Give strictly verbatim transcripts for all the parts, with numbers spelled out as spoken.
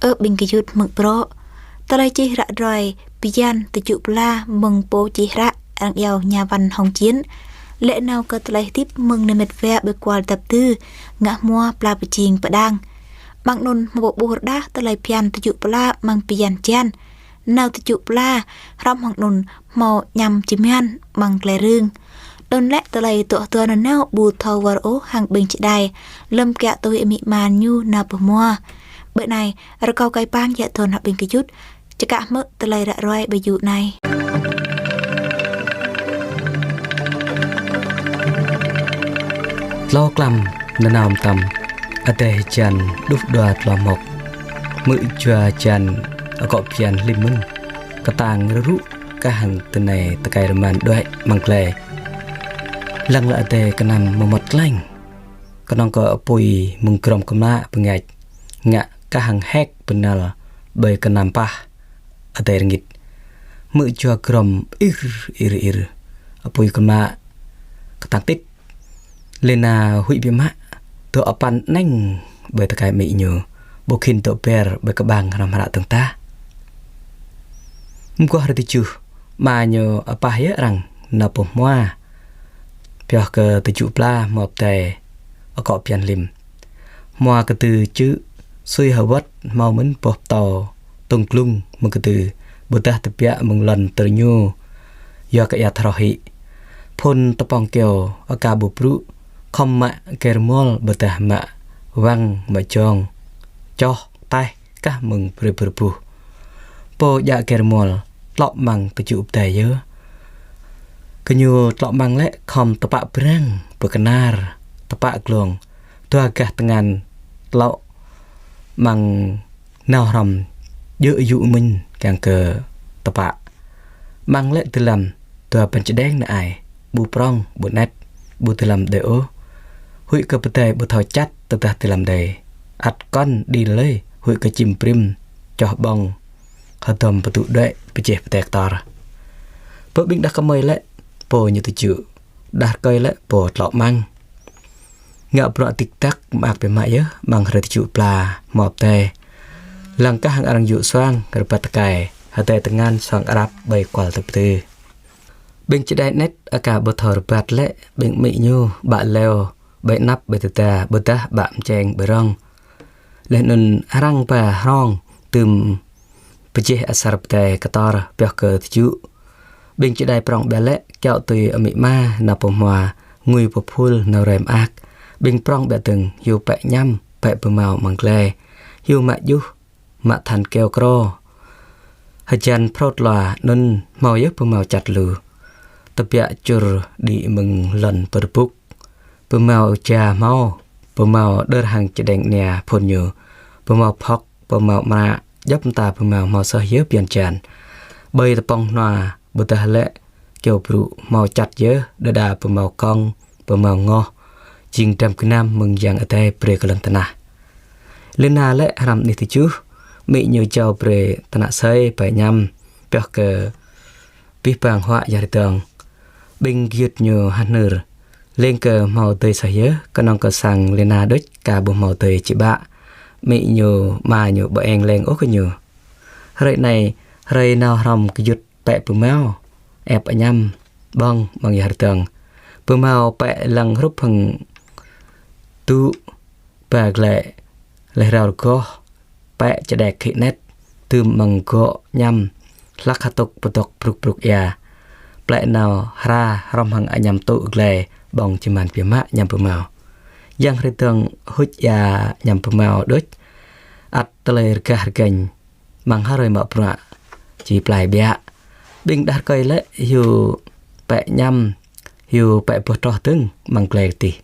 Ơ ƀing gơyut hmư̆ brŏ. Tơlơi čih ră ruai bơyan tơju pla mơ̆ng pô čih hră arăng iâu nhà văn Hồng Chiến. Lĕ nao kơ tơlơi hơdip mơ̆ng nơmet wa ƀơi kual dăp dư, ngă hmua pla pơjing pơđang. Amăng anŭn hmâo pơƀuh rơđah tơlơi phiăn tơju pla amăng bơyan jan. Nao tơju pla, hrŏm hăng anŭn hmâo añăm čơmian amăng glai rưng. Anŭn lĕ tơlơi dŏ hơdua nanao ƀu thâo wơr ôh hăng ƀing čơđai, lơ̆m kiaŏ tui amĭ ama ñu nao pơ hmua. Bơ anai, rơkâo kơ ih pang yă thun hăng ƀing gơyut, čơkă hmư̆ tơlơi ră ruai ƀơi yŭ anai. Tlâo klăm nanao mơtam, adai hơjan đŭp đua tlâo mŏk. Hmư̆ jua hơjan akŏ phiăn hlim mơ̆n, kơtang rơrŭ kah hăng tơnai tơkai rơman đuaĭ amăng glai. Lăng lă adai kơnăm mơmŏt klañ. Kơnơ̆ng kơ apui mơ̆ng grŏm kơmlă pơngač, ngă kah hăng hek bơnal ƀơi kơnăm pah adai rơngit. Hmư̆ jua grŏm ir ir ir. Apui kơmlă kơtang tit. Lêna huĭ biă mă, dŏ apăn aneng ƀơi tơkai amĭ ñu, ƀu khĭn dŏ ber ƀơi kơƀang hrŏm hră dơ̆ng tah. Mơguah hrơi tơjuh, ama ñu apah yơh arăng nao pơ hmua, pioh kơ tơju pla hmua pơdai akŏ phiăn hlim. Hmua kơdư čư̆ sui hơwơ̆t hmâo mơ̆n boh pơtâo tông glung mơ̆ng kơdư, ƀôdah tơbiă mơ̆ng lŏn tơrñu yua kơ ia throh hĭ. Phŭn tơpŏng kyâo aka ƀu brŭ, khŏm mă gai rơmuăl ƀôdah mă wăng mă jong, čoh, taih kah mơ̆ng brơi bơrbuh. Pô djă gai rơmuăl tlŏ amăng tơju pơdai yơh. Gơñu tlŏ amăng lĕ khŏm tơpă brăng pơ kơnar, tơpă glông, dua gah tơngan tlŏ amăng nao hrŏm djơ̆ yŭ mĭn kiăng kơ tơpă. Amăng lĕ dơlăm dua păn čơđeng nao ai, ƀu prŏng, ƀu anet, ƀu dơlăm đơi ôh. Huĭ kơ pơdai ƀu thâo čăt tơdah dơlăm đơi. Ăt kŏn đĭ lơi, huĭ kơ čim brĭm, čoh ƀơ̆ng, hơdôm pơdŭ đuaĭ pơjeh pơdai kơtor. Pơ ƀing đah kơmơi lĕ, pô ñu tơju, đah rơkơi lĕ pô tlŏ amăng. Ngă bruă dik dak mơak biă mă yơh amăng hrơi tơju pla hmua pơdai. Lăng kah hăng arăng yŭ suang rơbat tơkai, hơdai tơngan suang arăp ƀơi kual dăp dư. Ƀing čơđai anet aka ƀu thâo rơbat lĕ, ƀing amĭ ñu ƀă leo ƀơi anăp ƀơi tơda ƀôdah ƀă mơčeng ƀơi rŏng. Laih anŭn arăng ba hrŏng tơm pơjeh asar pơdai kơtor pioh kơ tơju. Ƀing čơđai prŏng ƀiă lĕ kiaŏ tui amĭ ama nao pơ hmua ngui pơphul nao rai mơak. Ƀing prŏng ƀiă dơ̆ng hyu pĕ añăm, pĕ pơmao amăng glai, hyu mă djuh, mă than kyâo krô. Hơjan phrâo tlua anŭn hmâo yơh pơmao čăt lu. Tơbiă čur đĭ mơ̆ng lŏn pơrơbŭk. Pơmao ja hmâo, pơmao đơr hăng čơđeng ania phŭn ñu, pơmao phŏk, pơmao mră, djŏp mơta pơmao hmâo soh yơh bơyan jan. Ƀơi tơpŏng hnua ƀôdah lĕ kyâo brŭ hmâo čăt yơh, đơđa pơmao kŏng, pơmao ngoh, jing dram gơnam mơ̆ng Yang Adai brơi kơ lŏn tơnah. Lêna lĕ hrăm anih tơjuh, amĭ ñu jao brơi tơnă asơi pai añăm, pioh kơ abih bang huă ia hơdơ̆ng. Ƀing gơyut ñu hơnơr, lêng kơ hmâo adơi soh yơh, kơnơ̆ng kơ sang Lêna đôč aka ƀu hmâo adơi či ƀă. Amĭ ñu, ama ñu ƀu eng lêng ôh kơ ñu. Hrơi anai, hrơi nao hrŏm gơyut pĕ pơmao, ĕp añăm, ƀơ̆ng amăng ia hơdơ̆ng. Pơmao pĕ lăng hrup hăng tŭ ba glĕ, laih rao rơgoh, pĕ čơđek hĭ anet, tơm amăng gŏ añăm, hlăk hơtŭk pơdŏk brŭk brŭk ia. Plĕ nao hra hrŏm hăng añăm tŭ glai, ƀơ̆ng čơman biă mă añăm pơmao. Yang hơdơ̆ng huč ia añăm pơmao đôč, ăt tơlơi rơgah rơgêñ, amăng hrơi mă bruă či plai ƀiă. Ƀing đah rơkơi lĕ hyu pĕ añăm, hyu pĕ boh troh dơ̆ng amăng glai adih.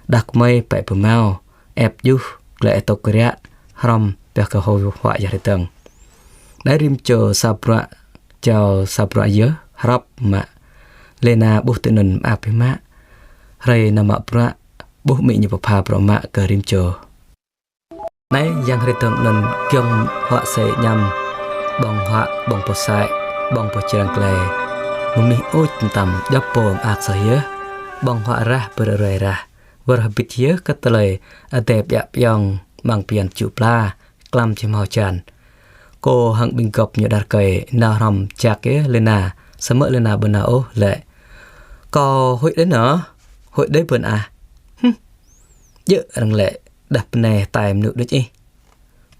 Đah kơmơi pĕ pơmao, ĕp djuh, glai atŭk kơriă, hrŏm pioh kơ hô huă ia hơdơ̆ng. Đơi rĭm čô sa bruă, jao sa bruă yơh, hrŏp mă. Lêna ƀuh tui anŭn mơak biă mă. Hrơi nao mă bruă, ƀuh amĭ ñu pơpha bruă mă kơ rĭm čô. Anai, yang hơdơ̆ng anŭn giŏng huă asơi añăm, ƀơ̆ng huă, ƀơ̆ng boh sai, ƀơ̆ng boh jrăng glai. Mơmih ôč mơtam djŏp pô mơak soh yơh. Ƀơ̆ng huă rah bơrơrai rah. Wơr hơbĭt yơh kơ tơlơi adai pơiă pơiŏng amăng bơyan tơju pla. klăm či hmâo hơjan. Kâo hăng ƀing gŏp ñu đah rơkơi nao hrŏm jak yơh Lena, samơ̆ Lena ƀu nao ôh lĕ. Kâo huĭ đơi nă, huĭ đơi bơn ah. Hm, djơ̆ arăng lĕ đah pơnai hơtai mơnŭ đôč ih.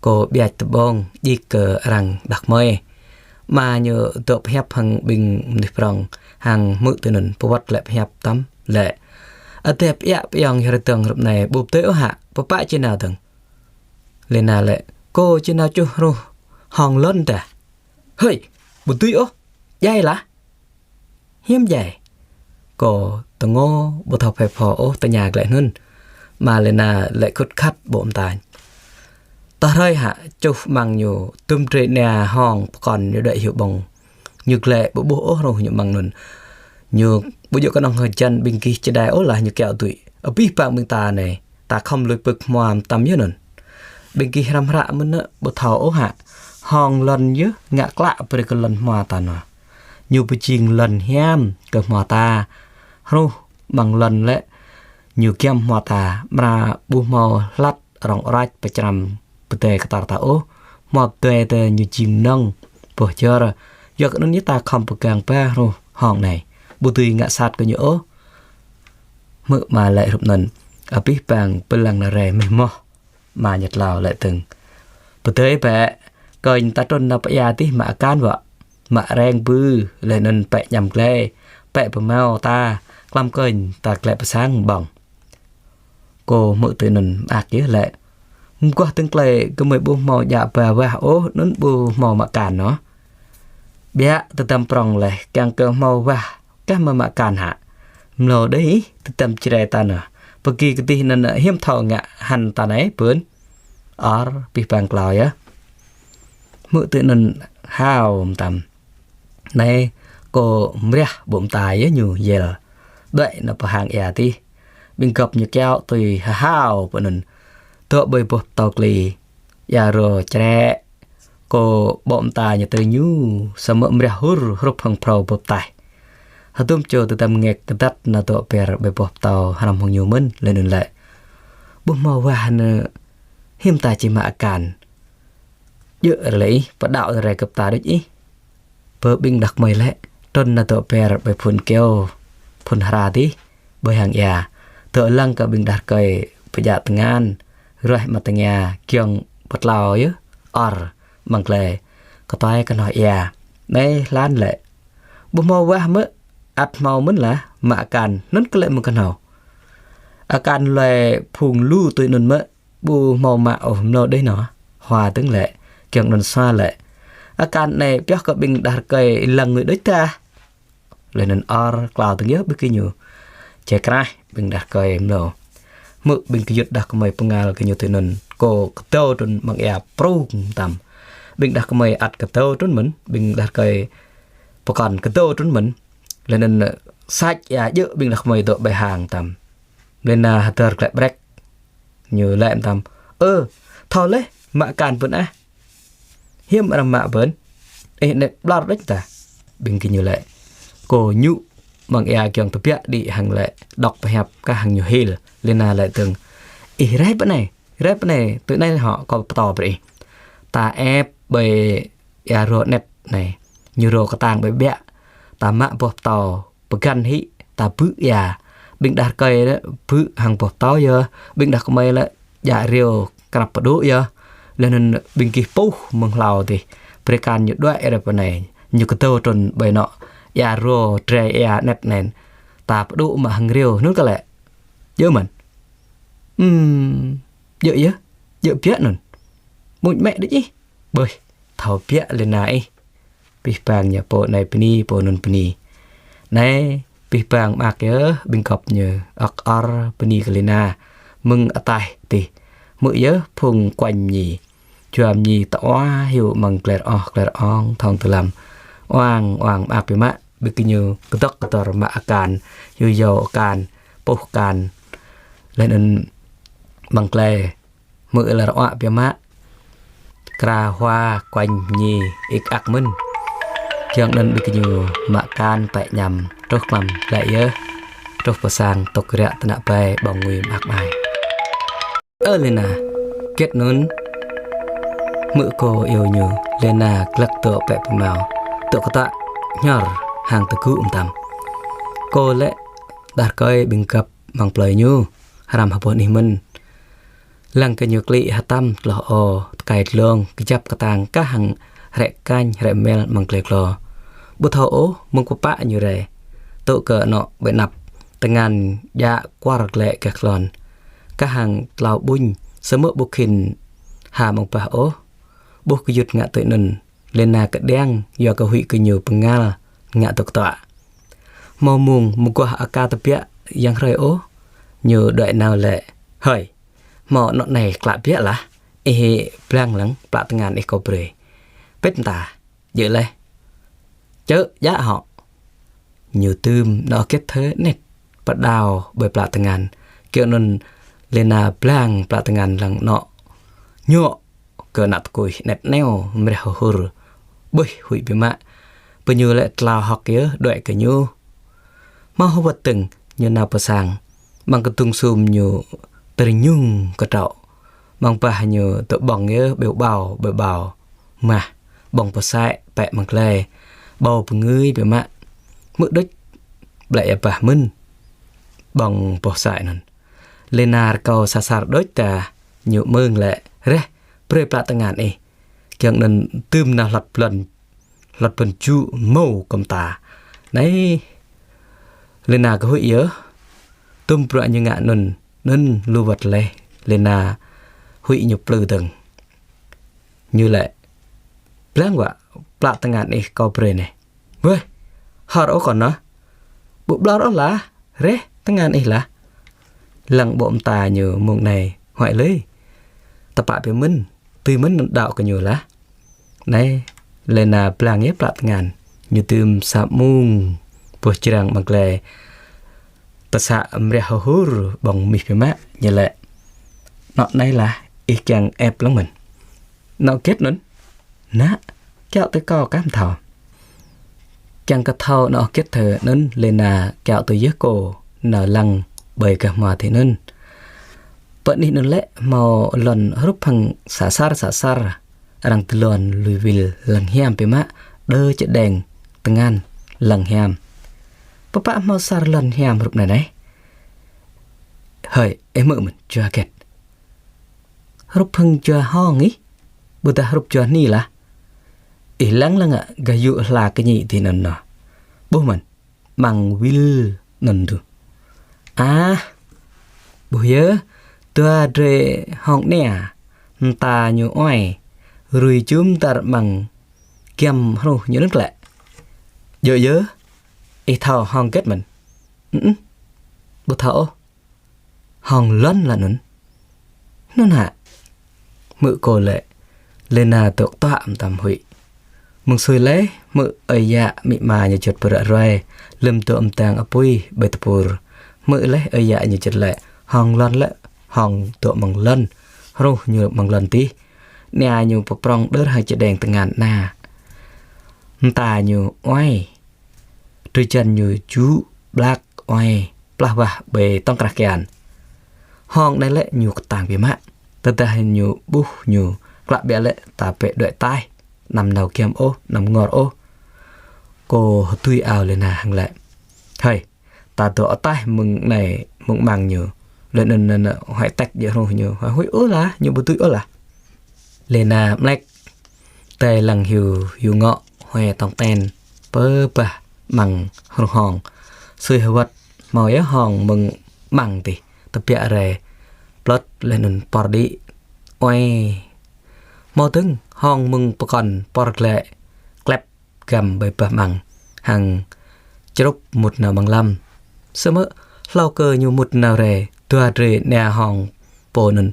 Kâo ƀiă tơƀông djik kơ arăng đah kơmơi. Ama ñu dŏ pơhiăp hăng ƀing mơnuih prŏng hăng hmư̆ tui anŭn pơwơ̆t lĕ pơhiăp tăm lĕ. Adai pơiă pơiong hơr dơ̆ng hrup anai ƀu pơdơi ôh hă, pơpă či nao dơ̆ng. Lena lĕ, kâo či nao čuh hruh hŏng lŏn dah. Hơi, ƀu dưi ôh, djai lah. Hiam djai. Kâo tơngô ƀu thâo phai pho ôh tơña glaĭ anŭn. Ama Lena lĕ khut khat ƀô̆ mơtañ. Tơhrơi hă čuh amăng ñu tŭm drơi ania hŏng pơkŏn ñu đuaĭ hyu ƀơ̆ng. Ñu glaĭ ƀu ƀuh ôh hruh ñu amăng anŭn. Ñu ƀu djơ̆ kơnơ̆ng hơjan ƀing gih čơđai ôh lah ñu kiaŏ dưi. Abih bang ƀing ta anai, ta khŏm lui pưk hmua mơtam yơh anŭn. Ƀing gih hrăm hră mơ̆n nă ƀu thâo ôh hă. Hŏng lŏn yơh ngă klă brơi kơ lŏn hmua ta nă. Ñu pơjing lŏn hiam kơ hmua ta. Hruh amăng lŏn lĕ ñu giăm hmua ta, amra ƀu hmâo hlăt rŏng orač pơčrăm pơdai kơtor ta ôh. Hmua pơdai ta ñu jing nŏng boh jơr. Yua kơ anŭn yơh ta khŏm pơgang ba hruh hŏng anai. Ƀu dưi ngă sat kơ ñu ôh. Hmư̆ ama lĕ hrup anŭn, abih bang pơlăng nao rai meh moh. Ama ñu tlao lĕ dơ̆ng. Pơdơi bĕ, kơnh ta trŭn nao pơ ia dih mă akan wă. Mă reng bư, laih anŭn pĕ añăm glai, pĕ pơmâo ta, klăm kơnh ta glĕ pơ sang ƀơ̆ng. Kâo hmư̆ tui anŭn mơak yơh lĕ. Mơguah tơ̆ng tơlơi gơmơi ƀu hmâo djă ba wah ôh, anŭn ƀu hmâo mă akan nă. Ƀiă tơdăm prŏng laih, kiăng kơ hmâo wah kah mă mă akan hă. Mlâo đơi ih, tơdăm Jrai ta nă. Pơgi kơdih anŭn hiam thâo ngă hăn ta anai bơn. Or, abih bang klao yơh. Hmư̆ tui anŭn hao mơtam. Anai, kâo mriah ƀô̆ mơta yơh ñu yel. Đuaĭ nao pơ hang ia dih. Ƀing gŏp ñu kiaŏ tui hơhao pơ anŭn. Dŏ ƀơi boh pơtâo kli. Ia rô črĕ. Kâo ƀô̆ mơta ñu tơlơi ñu, samơ̆ mriah hur hrup hăng phrâo boh pơtaih. Hơdôm čô tơdăm ngek kơdăt nao dŏ ber ƀơi boh pơtâo hrăm hăng ñu mơ̆n laih anŭn lĕ. Ƀu hmâo wah nă hiam ta či mă akan. Djơ̆ rơlei ih, pơđaŏ rai gơ̆p ta đôč ih. Bơ ƀing đah kơmơi lĕ, trŭn nao dŏ ber ƀơi phŭn kyâo, phŭn hra dih, ƀơi hang ia. Dŏ lăng kơ ƀing đah rơkơi pơjă tơngan, ruaih mă tơngia, giŏng pơtlao yơh, or, amăng glai, kơtuai kơnoh ia. Anai hlan lĕ. Ƀu hmâo wah mơ̆, ăt hmâo mơ̆n lah, mă akan, anŭn kơ lĕ mơ̆ng kơnoh. Akan lui phung lu tui anŭn mơ̆, ƀu hmâo mă ôh mlâo đơi nă. Hua dơ̆ng lĕ, giŏng anŭn sua lĕ. Akan anai pioh kơ ƀing đah rơkơi lăng ngui đôč tah. Laih anŭn or klao dơ̆ng yơh ƀing gơñu. Čê kraih ƀing đah rơkơi mlâo. Hmư̆ ƀing gơyut đah kơmơi pơngal gơñu tui anŭn. Kâo kơdâo trŭn amăng ia prung tăm. Ƀing đah kơmơi ăt kơdâo trŭn mơ̆n. Ƀing đah rơkơi pơkŏn kơdâo trŭn mơ̆n. Laih anŭn sač ia djơ̆ ƀing đah kơmơi dŏ ƀơi hang tăm. Lena hơdơr glĕ ƀrĕk. Ñu laĭ mơtam. Ơ, thâo laih, mă akan bơn ah. Hiam arăng mă bơn. Ih anai ƀlŏr đôč tah. Ƀing gơñu laĭ. Kâo ñu amăng ia giŏng tơbiă đĭ hăng lĕ. Đŏk pơhiăp kah hăng ñu hil. Lena laĭ dơ̆ng. Ih rai pơ anai. Rai pơ anai. Tui anai hŏ kâo pơtô brơi ih. Ta ĕp ƀơi ia rô anet anai. Ñu rô kơtang ƀơi ƀiă. Ta mă boh pơtâo pơgăn hĭ, ta bư̆ ia. Ƀing đah rơkơi lĕ bư̆ hăng boh pơtâo yơh. Ƀing đah kơmơi lĕ djă rêu krăp pơđŭ yơh. Laih anŭn ƀing gih puh mơ̆ng hlâo dih. Brơi akan ñu đuaĭ rai pơ anai. Ñu kơdâo trŭn ƀơi anŏ ia rô Jrai ia anet anai. Ta pơđŭ mă hăng rêu anŭn kơ lĕ. Djơ̆ mơ̆n. Ưm, djơ̆ yơh. Djơ̆ biă anŭn. Mŭt mĕ đôč ih. Ƀơi, thâo biă Lena ih. Abih bang ñu pô anai bơni, pô anŭn bơni. Anai, abih bang mơak yơh, ƀing gŏp ñu ŏk or bơni kơ Lena. Mơ̆ng ataih dih. Hmư̆ yơh, phung kuañ mơñi. Jua mơñi tơua hyu amăng glai rơoh, glai rơong, thŏng tơlăm. Oang, oang mơak biă mă, ƀing gơñu kơdŏk kơdơr mă akan, hyu yâo akan, puh akan. Laih anŭn amăng glai Hmư̆ lĕ rơoă biă mă. Kra hua kuañ mơñi ik ak mơ̆n. Giŏng anŭn ƀing gơñu mă akan pĕ añăm. Truh klăm glaĭ yơh. Truh pơ sang tŭk ră tơnă bai ƀơ̆ng ngui mơak mai. Ơ Lena, hơget anŭn? Hmư̆ kơ iâu ñu, Lena glăk dŏ pĕ pơmao, dŏ kơtăk ñor hăng tơgŭ mơtam. Kơ lĕ đah rơkơi ƀing găp amăng plơi ñu, hrăm hơbôh anih mơ̆n. Lăng kơ ñu klĭ hơtăm tloh ô, tơkai dlông, kơjăp kơtang kah hăng hrĕ kañ hrĕ mel amăng glai glô. Ƀu thâo ôh mơ̆ng pơpă ñu rai. Tŭ kơ anŏ ƀơi anăp, tơngan djă kuar glĕ gah klon, kah hăng tlao ƀuñ, samơ̆ ƀu khĭn ha amăng bah ôh. Ƀuh gơyut ngă tui anŭn, Lena kơđiăng yua kơ huĭ kơ ñu pơngal ngă dŏ kơtăk. Hmâo mông mơguah aka tơbiă yang hrơi ôh, ñu đuaĭ nao lĕ: "Hơi, hmâo anŏ anai klă biă lah, ih blang lăng plă tơngan ih kâo brơi. Pĭt mơta, djơ̆ laih. Čơ̆ djă hŏ." Ñu dưm anŏ gĕt thơ anet pơđao ƀơi plă tơngan. Kiăng anŭn Lena blang plă tơngan lăng anŏ, ñŏ kơ anăp tơkuih anet neo mreh hơhur. Ƀuh huĭ biă mă. Pơ ñu lĕ tlao hơ̆k yơh đuaĭ kơ ñu. Hmâo hơwơ̆t dơ̆ng ñu nao pơ sang, amăng kơdŭng sum ñu tơrñung kơtrâo. Amăng bah ñu dŏ ƀơ̆ng yơh ƀiu ƀâo ƀiu ƀâo mah, ƀơ̆ng pơsai pĕ amăng glai, ƀâo bơngưi biă mă. Hmư̆ đôč ƀlĕ ia bah mơ̆n ƀơ̆ng pơsai anŭn. Lena rơkâo sa sar đôč ta, ñu mơ̆ng lĕ: "Reh, brơi plă tơngan ih." Kiăng anŭn dưm nao hlăt blŏn, hlăt bơ̆n jŭ mâo kơ mơta. Anai, Lena kơ huĭ yơh. Tơm bruă ñu ngă anŭn, anŭn lu wơ̆t laih, Lena huĭ ñu plư dơ̆ng. Ñu lĕ: "Blang wă plă tơngan ih kâo brơi anai." "Weh, hor ôh kâo nao. Ƀu ƀlŏr ôh lah, reh tơngan ih lah." Lăng ƀô̆ mơta ñu mông anai huai lơi. Tơpă biă mơ̆n, tui mơ̆n anŭn đaŏ kơ ñu lah. Anai, Lena blang yơh plă tơngan. Ñu dưm sa mông boh jrang amăng glai, tơsă mreh hơhur ƀơ̆ng mih biă mă, ñu lĕ: "Anŏ anai lah ih kiăng ĕp lăng mơ̆n? Anŏ gĕt anŭn?" "Nă, kiaŏ tui kâo kah mơ̆ thâo." Kiăng kơ thâo anŏ gĕt thơ anŭn, Lena kiaŏ tui yơh kơ nao lăng ƀơi gah hmua tui anŭn. Pơ anih anŭn lĕ hmâo lŏn hrup hăng sa sar sa sar, arăng tơlŏn lui wil lăng hiam biă mă, đơ čơđeng tơngan lăng hiam. "Pơpă hmâo sar lŏn hiam hrup anai anai?" "Hơi, ih hmư̆ mơ̆n, jua gĕt." "Hrup hăng jua hông ih, ƀôdah hrup jua hni lah? Ih lăng lăng ngă gah yŭ hla kơñĭ tui anŭn noh. Ƀuh mơ̆n, amăng wil anŭn tuh." "Ah, ƀuh yơh, dua drơi hông ania, mơta ñu oai, rui jum dar amăng giăm hruh ñu anŭn klĕ." "Djơ̆ yơh, ih thâo hông gĕt mơ̆n?" "Ưm, ƀu thâo ôh." "Hông lŏn lah anŭn." "Anŭn hă?" Hmư̆ kơ lĕ, Lena dŏ kơtăk mơtam huĭ. Mơ̆ng sui laih hmư̆ ơi yă amĭ ama ñu juăt pơră ruai, lơ̆m dŏ mơdang apui ƀơi tơpur. Hmư̆ laih ơi yă ñu juăt lĕ: "Hông lŏn lĕ, hông dŏ amăng lŏn, hruh ñu amăng lŏn dih. Ania ñu pơprŏng đơr hăng čơđeng tơngan ană. Mơta ñu oai, drơi jan ñu jŭ ƀlak oai, plah wah ƀơi tŏng krah kian. Hông anai lĕ ñu kơtang biă mă. Tơdah ñu ƀuh ñu klă biă lĕ ta pĕ đuaĭ ataih, anăm nao giăm ôh, anăm ngor ôh." Kơ hơtui ao Lena hăng lĕ: "Hơi, ta dŏ ataih mơ̆ng anai mơ̆ng amăng ñu. Lĕ anŭn anŭn huai tĕk jĕ hruh ñu, huai huĭ ôh lah, ñu ƀu dưi ôh lah." Lena mlĕk, tơl lăng hyu, hyu ngŏ, huai tong ten pơ bah amăng hruh hông. Sui hơwơ̆t hmâo yơh hông mơ̆ng amăng dih, tơbiă rai plŏt laih anŭn pơr đĭ. Oai. Hmâo dơ̆ng hông mơ̆ng pơkŏn pơr glĕ klĕp găm ƀơi bah amăng hăng črŭp mŭt nao amăng lăm. Samơ̆ hlâo kơ ñu mŭt nao rai, dua drơi ania hông pô anŭn,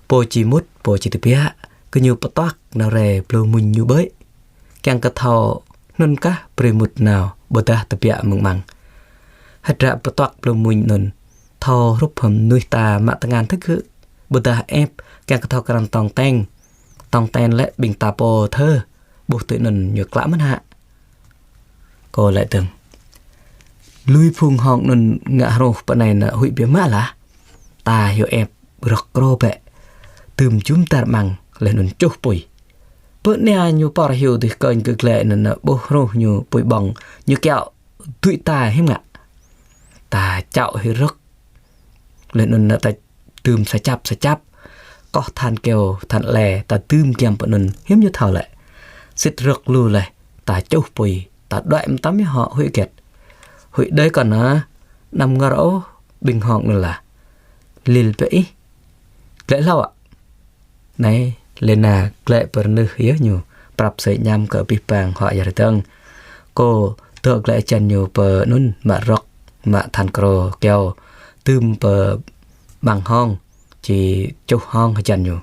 pô či mŭt, pô či tơbiă, kơ ñu pơtuăk nao rai blâo muñ ñu ƀơi. Kiăng kơ thâo anŭn kah brơi mŭt nao ƀôdah tơbiă mơ̆ng amăng. Hơdră pơtuăk blâo muñ anŭn, thâo hrup hăng mơnuih ta mă tơngan thâo gơ̆, ƀôdah ĕp kiăng kơ thâo krăn tong ten. Tong ten lĕ ƀing ta pô thơ, ƀuh tui anŭn ñu klă mơ̆n hă? Kơ lĕ dơ̆ng, lui phung hông anŭn ngă hruh pơ anai nă huĭ biă mă lah. Ta hyu ĕp rŏk krô bĕ, dưm jum dar amăng laih anŭn čuh apui. Pơ anai ñu pơr hyu dih kơnh kơ glaĭ anŭn ƀuh hruh ñu apui ƀơ̆ng, ñu kiaŏ dui ta hiam ngă. Ta čao hĭ rơ̆k. Laih anŭn ta dưm sa čăp sa čăp. Koh than keo, than le, ta dưm giăm pơ anŭn hiam ñu thâo lĕ. Sĭt rơ̆k lu laih, ta čuh apui, ta đuaĭ mơtam yơh hŏ huĭ hơget. Huĭ đơi kơ ană, anăm ngă ôh, ƀing hŏng anŭn lah. Lil pơ ih. Glaĭ hlâo ă. Anai, Lena glaĭ pơ rơnưh yơh ñu, prăp sơi añăm kơ abih bang hŏ ia rơdơ̆ng. Kâo dŏ glaĭ hơjăn ñu pơ anŭn mă rơ̆k, mă than krô keo, dưm pơ ƀăng hŏng, či čuh hŏng hơjăn ñu.